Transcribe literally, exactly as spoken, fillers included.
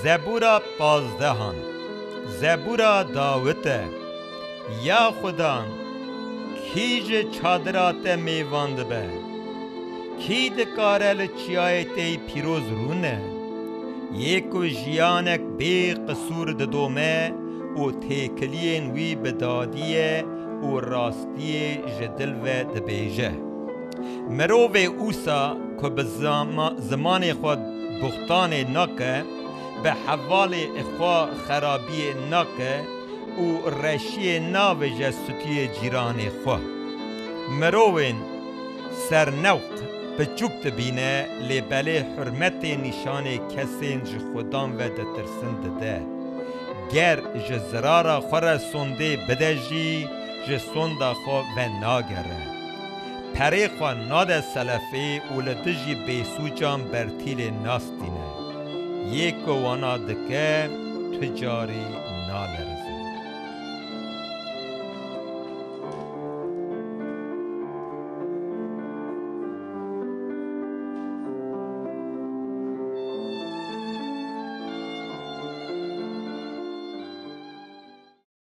Zebûra pazdehan. Zebûra Dawit e. Ya Xudan, kî ji çadira te mêvan dibe? Kî dikare li çiyayê te yî pîroz rûne? Yê ku jiyanek bê qisûr didome û têkiliyên wî bi dadî ye û rastiyê ji dil ve dibêje. Mirovê wisa ku bi zama-, zimanê xwe buxtanê nake, bi hevalê xwe xerabiyê nake û reşiyê navêje stûyê cîranê xwe. Mirovên sernewq piçûk dibîne, lê belê hurmetê nîşanê kesên ji Xudan ve ditirsin dide. Ger ji zirara xwe re sondê bide jî, ji sonda xwe venagere. Perê xwe nade selefê û li dijî bêsûcan bertîlê nastîne. Yê ku wana dike, tu carî nalerize.